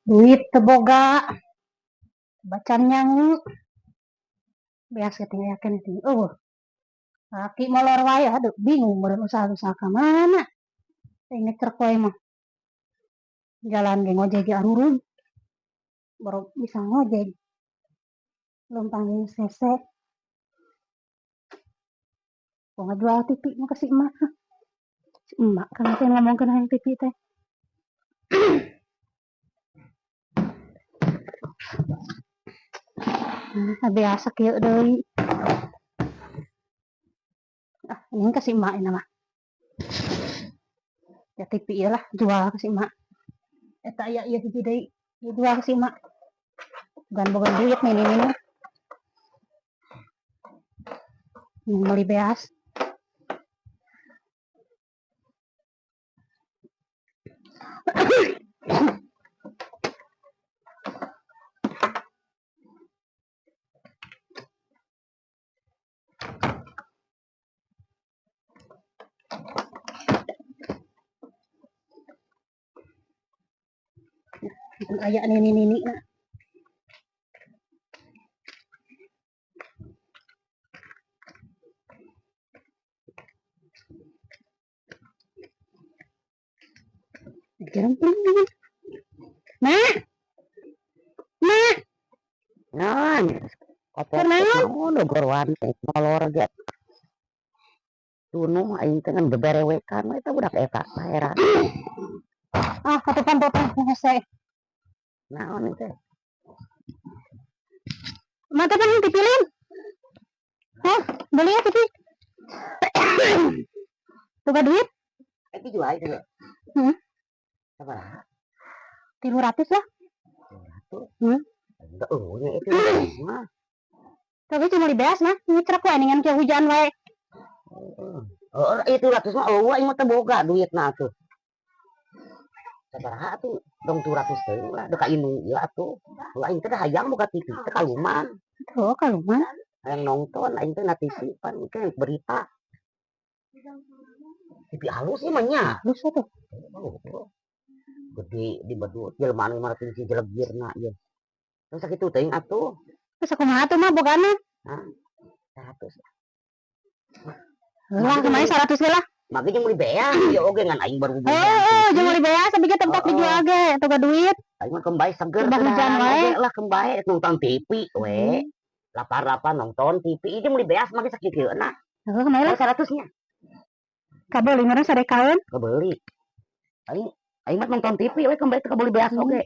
Duit teu boga. Bacan nyangu. Beas ge tinggal yakin ting eueuh. Laki molor wae, aduh, bingung meureun usaha-usaha ka mana. Teh ngecerek wae mah. Jalan ge ngojek ge arurun. Baru bisa ngojek. Leumpang jeung sese. Kok ngajual TV mah ka si emak. Si emak kan teh ngomongkeun hayang TV teh. Nah, biasa kieu deui. Ah, ini ka si emak ini mah. Ya TV ieu lah, jual ka si emak. Eta aya ieu hiji deui, dijual ka si emak. Bukan boga duit nih ini mah. Meuli beas. Aya nini-nini na. Jarang. Nah. Nah. Naon? Kopok Naon? naon goroan teh molor ge. Tunuh aing teh ngan beberewekan we eta budak eta heran. Ah, katupan potong hese. Naon teh? Mata kan dipilih. Hah, beli ya TV. Boga duit? Itu jual itu. Hmm. Sabaraha? 300 lah. 300. Hmm. Enggak eueuh nya itu mah. Tapi cuma di beas mah, nyetrek wae ningan kieu hujan wae. Heeh, itu ratus mah eueuh aing mah teu boga duitna atuh. Sabaraha atuh? Dong 200 teuing lah, deuk ka indung ieu atuh. Heuh aing teh hayang boga TV teh kaluman. Tuh, kaluman. Hayang nonton aing teh na TV pan ke berita. TV halus ieu mah nya. Halus atuh. Oh, gede di bedut jelema anu maratin si jelegirna ieu. Terus sakitu teuing atuh. Terus kumaha atuh mah bogana? Hah? 100. Lah, kemarin 100 ge lah. Mage jeung meuli beas ieu oge ngan aing baru beli. Heeh, jeung meuli beas tapi ge tempat dijual ge, toga duit. Aing mah kembali seger Udah hujan wae. Lah kembali nonton TV we. Lapar-lapar nonton TV ieu meuli beas mage sakieu na. Heeh, kemarin lah. 100 nya. Kabeli meureun sadekaeun. Kabeli. Aing aing mah nonton TV we kembali teh kabeli beas oge.